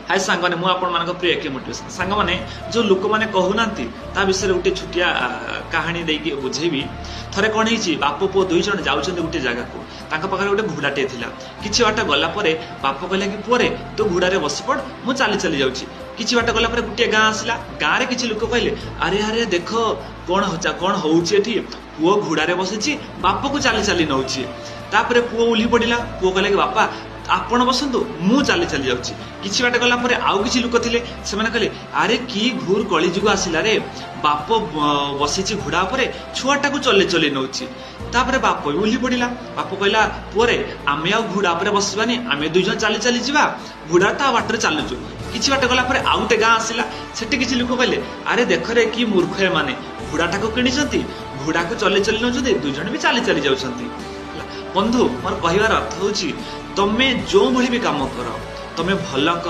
High ସାଙ୍ଗମାନେ, ମୁଁ ଆପଣମାନଙ୍କ ପ୍ରିୟ ଏକେ ମୋଟିଭେସନ୍। ସାଙ୍ଗମାନେ, ଯେଉଁ ଲୋକମାନେ କହୁନାହାନ୍ତି ତା ବିଷୟରେ ଗୋଟେ ଛୋଟିଆ କାହାଣୀ ଦେଇକି ବୁଝେଇବି। ଥରେ କ'ଣ ହେଇଛି, ବାପ ପୁଅ ଦୁଇ ଜଣ ଯାଉଛନ୍ତି ଗୋଟେ ଜାଗାକୁ। ତାଙ୍କ ପାଖରେ ଗୋଟେ ଘୋଡ଼ାଟିଏ ଥିଲା। କିଛି ବାଟ ଗଲା ପରେ ବାପ କହିଲା କି ପୁଅରେ, ତୁ ଘୋଡ଼ାରେ ବସି ପଡ଼, ମୁଁ ଚାଲି ଚାଲି ଯାଉଛି। କିଛି ବାଟ ଗଲା ପରେ ଗୋଟିଏ ଗାଁ ଆସିଲା। ଗାଁରେ କିଛି ଲୋକ କହିଲେ, ଆରେ ଆରେ, ଦେଖ କ'ଣ କ'ଣ ହଉଛି ଏଠି, ପୁଅ ଘୋଡ଼ାରେ ବସିଛି, ବାପକୁ ଚାଲି ଚାଲି ନଉଛି। ତାପରେ ପୁଅ ଓହ୍ଲି ପଡ଼ିଲା। ପୁଅ କହିଲା କି ବାପା, ଆପଣ ବସନ୍ତୁ, ମୁଁ ଚାଲି ଚାଲି ଯାଉଛି। କିଛି ବାଟ ଗଲା ପରେ ଆଉ କିଛି ଲୋକ ଥିଲେ। ସେମାନେ କହିଲେ, ଆରେ କି ଘୋର କଳିଯୁଗ ଆସିଲା ରେ, ବାପ ବସିଛି ଘୋଡ଼ା ଉପରେ, ଛୁଆଟାକୁ ଚଲେଇ ଚଲେଇ ନଉଛି। ତାପରେ ବାପ ବି ଓହ୍ଲି ପଡ଼ିଲା। ବାପ କହିଲା, ପୁଅରେ, ଆମେ ଆଉ ଘୋଡ଼ା ଉପରେ ବସିବାନି, ଆମେ ଦୁଇ ଜଣ ଚାଲି ଚାଲି ଯିବା, ଘୋଡ଼ା ତା ବାଟରେ ଚାଲୁଛୁ। କିଛି ବାଟ ଗଲା ପରେ ଆଉ ଗୋଟେ ଗାଁ ଆସିଲା। ସେଠି କିଛି ଲୋକ କହିଲେ, ଆରେ ଦେଖରେ କି ମୂର୍ଖ ଏମାନେ, ଘୋଡ଼ାଟାକୁ କିଣିଛନ୍ତି, ଘୋଡ଼ାକୁ ଚଲେଇ ଚଲେଇ ନଉଛନ୍ତି, ଦୁଇ ଜଣ ବି ଚାଲି ଚାଲି ଯାଉଛନ୍ତି। ହେଲା ବନ୍ଧୁ, ମୋର କହିବାର ଅର୍ଥ ହଉଛି, ତମେ ଯେଉଁଭଳି ବି କାମ କର, ତମେ ଭଲ କର।